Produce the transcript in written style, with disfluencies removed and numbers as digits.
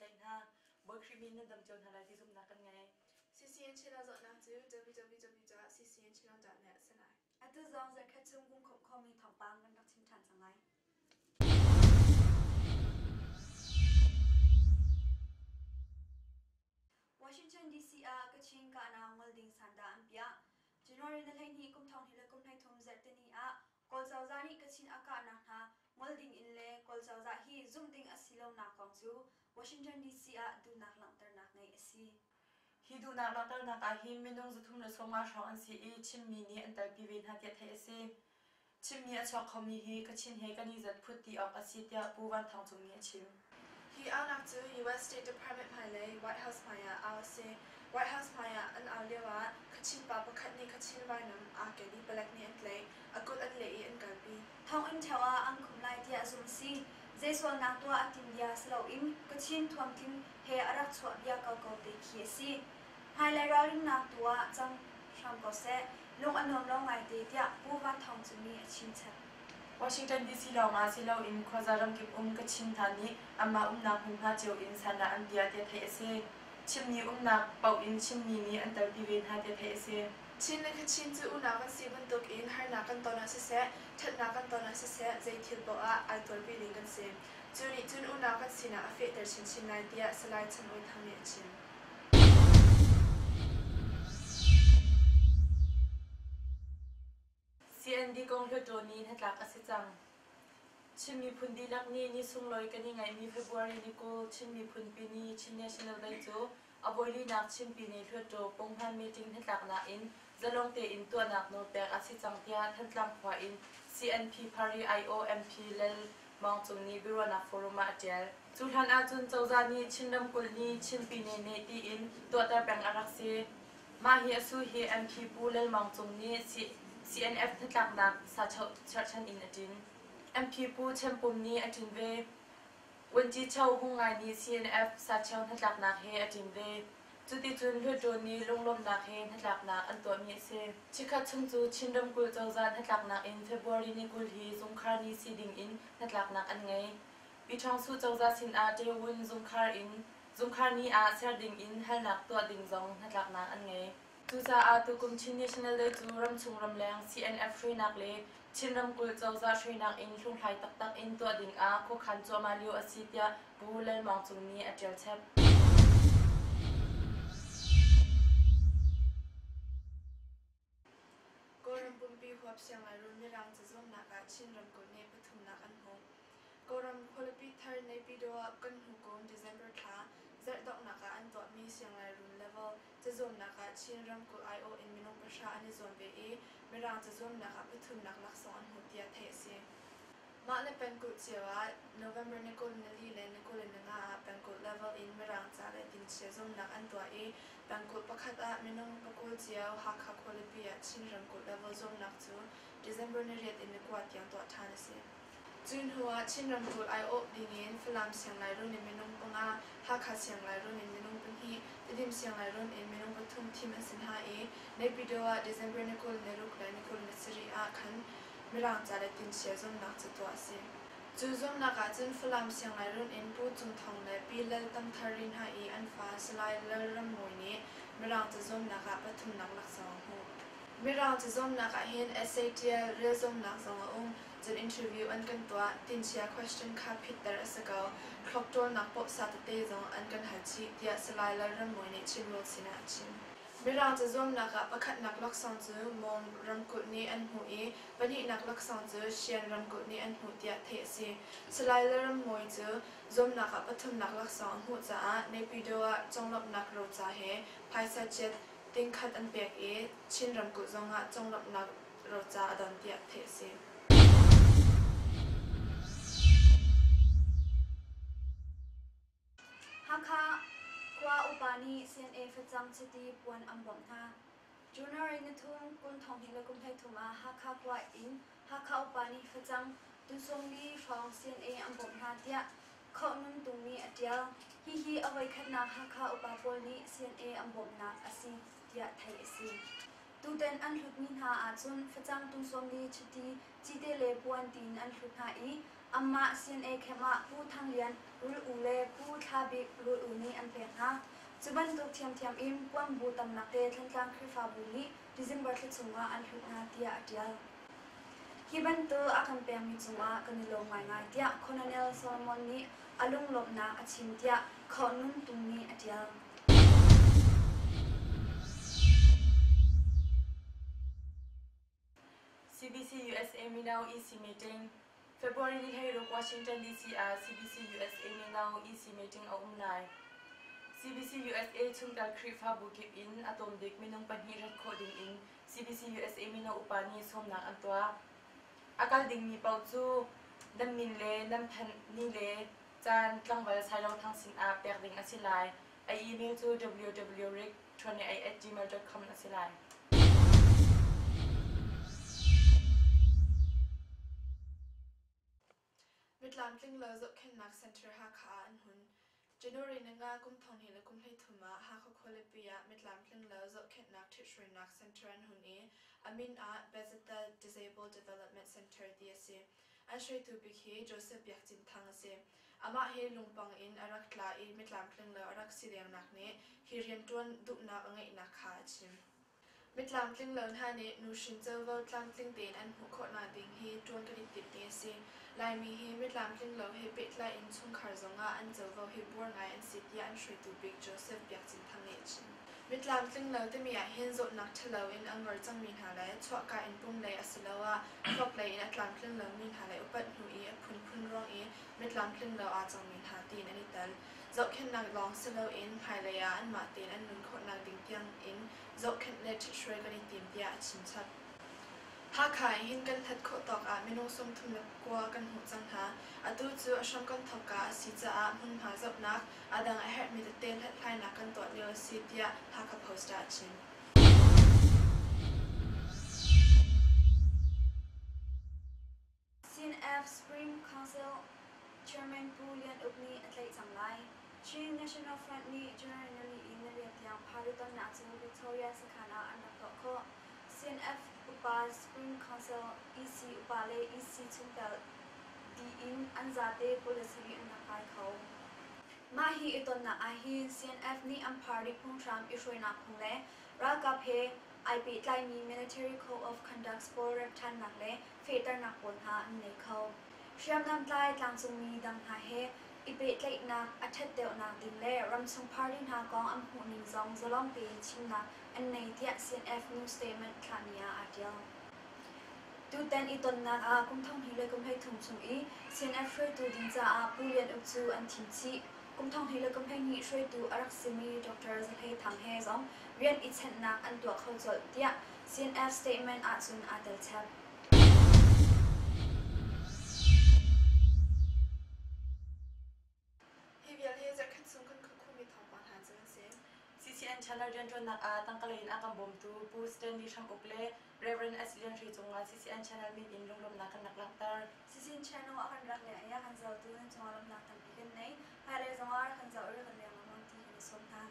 tlaih hna. Bawi Khrih min nan dam cio hna lai ti zumhnak kan ngei. CCN channel zohnak cu www.ccnchannel.net a si lai. Atu zong zarkhat chung pumkhawmh khomi thawngpang kan rak chim ṭhan cang lai. Washington DC ah Kachin kahnak ngol ding sandah an piah. January ni 12 kum 2023 zarhteni ah Kawl cozah nih Kachin a kahnak hna ngol ding in le Kawl cozah hi zumh ding a si lonak kong cu Washington DC ah duhnak langhternak ngeih a si. Hi duhnak langhternak ah hin minung 350 hrawng an si i Chinmi nih an telpi ve hna tiah theih a si. Chimmi a chuak khomi hi Kachin he kan i zat phut ti awk a si tiah Pu Van Thang Cung nih a chim. Hi aunak cu US State Department hmailei White House hmaiah au a si. White House hmaiah an au lioah Kachin pa pakhat nih Kachin vainam aa ken i palek nih an tlaih, a kut an leh i an kalpi. Thonginn ṭheo ah an khumh lai tiah zumh a si. Zei sualnak tuah a tim bia si loin Kachin thuamtling he a rak chuah bia koko te khi a si. Hmailei ralrinnak tu ah cang hram ko seh. Lung a nuam lo ngaite tiah Pu Van Thawng Cung nih a chimchap. Washington DC lawngah si loin khuaza ramkip um Kachin hna nih anmah umnak hmunhma cio in sandah an piah tiah theih a si. Chimmi umnak paoh in Chinmi nih an telpi ve hna tiah theih a si. Chin le Kachin cu unau kan si bantuk in harnak kan ton ah siseh, ṭhatnak kan ton ah siseh, zei thil paoh ah ai tuarpi ding kan si. Cu nih cun unau kan sinak a fehter chinchin lai tiah Salai Chan Awi Thang nih a chim. CND kong Hluttaw nih hnatlak a si cang. Chin miphun dihlak nih ni sunglawi kan i ngaihmi February ni 20 Chin Miphunpi Ni Chin National Day cu a voilinak Chinpi Ni Hluttaw punghman meeting hnatlaknak in zalong tein tuahnak nawl pek a si cang tiah Thantlang khua in CNP Party IO MP Lal Maung Cung nih biaruahnak forum ah a ṭial. Cu hlan ahcun cozah nih Chin ramkulh nih Chin Pyine nih tiin tuahter peng a rak si. Mah hi a su hi MP Pu Lal Maung Cung nih CNF hnatlaknak cherhchan in a ṭin. MP Pu Chem Pum nih a ṭin ve. Vuanci Cho Hung Ngai nih CNF sacheu hnatlaknak he a ṭin ve. Cuticun Hluttaw nih lunglawmhnak he hnatlaknak an tuahmi a si. Chikkhat chung cu Chin ramkulh cozah hnatlaknak in February ni 20 hi zungkhar ni si ding in hnatlaknak an ngei. Pi Ṭhawng Su cozah sinah Ṭewun zungkhar in zungkhar ni ah ser ding in halnak tuah ding zong hnatlaknak an ngei. Cucaah tukum Chin National Day cu ramchung ramleng CNF hruainak le Chin ramkulh cozah hruainak in hlunghlai taktak in tuah ding ah khuakhan cuahmah lio a si tiah Pu Lal Maung Cung nih a ṭial chap. Kawlram pumpi huap sianglairuun Mirang cazuamnak ah Chin ramkulh nih pathumnak an hmuh. Kawlram khualipi thar Naypyidaw ah kan hnu kum December thla zarh donghnak ah an tuahmi sianglairuun level cazuamnak ah Chin ramkulh aiawh in minung pahra an i zuam ve i Mirang cazuamnak ah pathumnak laksawng an hmuh tiah theih a si. Mah le pengkulh cio ah November ni 24 le ni 25 ah pengkulh level in Mirang ca le tingchia zuamnak an tuah i pengkulh pakhat ah minung pakul cio Hakha khualipi ah Chin ramkulh level zuamnak cu December ni riat in ni kua tiang tuah ṭhan a si. Cu hnu ah Chin ramkulh aiawh dingin Falam Sianglairuun in minung panga, Hakha Sianglairuun in minung pahnih, Tedim Sianglairuun in minung pathum thim an si hna i Naypyidaw ah December ni 26 le ni 27 ah khan Mirang ca le tinchia zuamnak cu tuah a si. Cu zuamnak ah cun Falam Sianglairuun in Pu Cung Thawng le Pi Lal Tam Thar Ri hna i an fa Salai Lal Ram Mawi nih Mirang ca zuamnak ah pathumnak laksawng a hmuh. Mirang ca zuamnak ah hin essay ṭial, rel zuamnak zong a um. Cun interview an kan tuah. Tinchia question kha phitter a si ko. Thluak ṭawlnak pohsa tete zong an kan hal chih, tiah Salai Lal Ram Mawi nih Chinworld sinah a chim. Mirang cazuamnak ah pakhatnak laksawng cu Mong ramkulh nih an hmuh i pahnihnak laksawng cu Shan ramkulh nih an hmuh tiah theih a si. Salai Lalrammawi cu zuamnak ah pathumnak laksawng a hmuh caah Naypyidaw ah conglawmhnak roca he phaisa chiat tingkhat an pek i Chin ramkulh zongah conglawmhnak roca a don tiah theih a si. Hakha khua upa nih CNA facang chiti puan an bawmh hna. January ni thum kum thonghnih le kum 13 ah Hakha khua in Hakha upa nih facang tunsawmli hrawng CNA an bawmh hna tiah Khohnun Tung nih a ṭial. Hihi a voikhatnak Hakha upa pawl nih CNA an bawmhnak a si tiah theih a si. Tutan an hlutmi hna ahcun facang tung sawmli chiti, cite le puan tiin an hlut hna i Anmah CNA camp ah Pu Thang Lian Rul U le Pu Thla Bik Rul U nih an pek hna. Cu bantuk thiamthiam in puanbu tamnak te Thantlang Khrihfabu nih December thla chungah an hlut hna tiah a tial. Hi bantuk a kan pekmi cungah kan i lawm ngaingai tiah Colonel Solomon nih a lunglawmhnak a chim tiah Khawngnun Tung nih a tial. CBC USA Mino EC Meeting February ni 16 Washington DC ah CBC USA Mino EC Meeting a um lai. CBC USA chungtel Khrihfabu kip in a tlawm bik minung pahnih rat khawh ding in CBC USA mino upa nih sawmnak an tuah. A kal dingmi paoh cu nan min le nan phanh ni le caan tlangval Sailo Thang sinah pek ding a si lai. A email cu www.rick28@gmail.com a si lai. Mitlamtling lo zohkhenhnak center Hakha ah an hun. January ninga kum thonghnih le kum 13 ah Hakha khualipi ah mitlamtling lo zohkhenhnak ṭhithruainak center an hun i a min ah Bethesda Disabled Development Center ti a si. An hruaitu bik hi Joseph Biak Cin Thang a si. Amah hi lungpang in a rak tla i mitlamtling lo a rak si dengnak nih hi rianṭuan duhnak a ngeihnak kha a chim. Mitlamtling lo hna nih nuhrin covo tlamtling tein an hmuh khawhnak ding hi ṭuan kan i timh ti a si. Laimi hi mitlamtling lo he pehtlai in chungkhar zongah an covo hi buar ngai an si tiah an hruaitu bik Joseph Biak Cin Thang nih a chim. Mitlamtling lo timi ahhin zawtnak ṭhalo in a ngor cangmi hna le chuahka in pum lei asiloah thluak lei in a tlamtling lomi hna le upat hnu i a phunphun ruang i mitlamtling lo aa cangmi hna tiin an i tel. Zohkhenhnak lawng si loin hmailei ah anmah tein an nun khawhnak ding tiang in zohkhenh le ṭhithruai kan i tim tiah a chimchap. Hakha in hin kan hlat khawh tawk ah minung 39 kan hmuh cang hna. Atu cu a hram kan thawkka a si caah hmunhma zohnak, a dang a herhmi tete hlathlainak kan tuah lio a si tiah Hakha Post ah a chim. CNF Supreme Council Chairman Pu Lian Uk nih a tlaih cang lai. Chin National Front nih January nili in nariat tiang phari tonnak cu Victoria sakhan ah an rak tuah khawh. CNF upa Supreme Council EC upa le EC chungtel dih in an zate 27 an rak kai kho. Mah hi i tonnak ahhin CNF nih an party phunghram i hruainak phung le ralkap he ai pehtlaimi Military Code of Conducts pawl remh ṭhannak le fehternak pawl hna an nei kho. Hriamnam tlai tlangcungmi dang hna he i pehtlaihnak a ṭhat deuhnak ding le ramchung party hna kong an hmuhning zong zalong tein chimnak an nei tiah CNF news statement thlahmi ah aa ṭial. Tutan i tonnak ah kum 2000 le kum 13 chung i CNF hruaitu ding caah Pu Lian Uk cu an thim chih. Kum 2000 le kum 12 hruaitu a rak simi Dr. Za Hlei Thang he zong rian i chenhnak an tuah kho colh tiah CNF statement ahcun aa tel chap. Hi vial hi zarhkhat chung kan khuakhumi thawngpang hna cu an si. CCN Channel rianṭuannak ah tangka lei in a kan bawmtu Pu Stanley Hram Uk le Rev. S. Lian Hre cungah CCN Channel min in lunglawmhnak kan rak langhter. CCN Channel a kan rak leng i a kan zohtu nan cungah lawmhnak tampi kan nei. Hmailei zongah rak kan zoh i rak kan leng lengmang ti kan i sawm hna.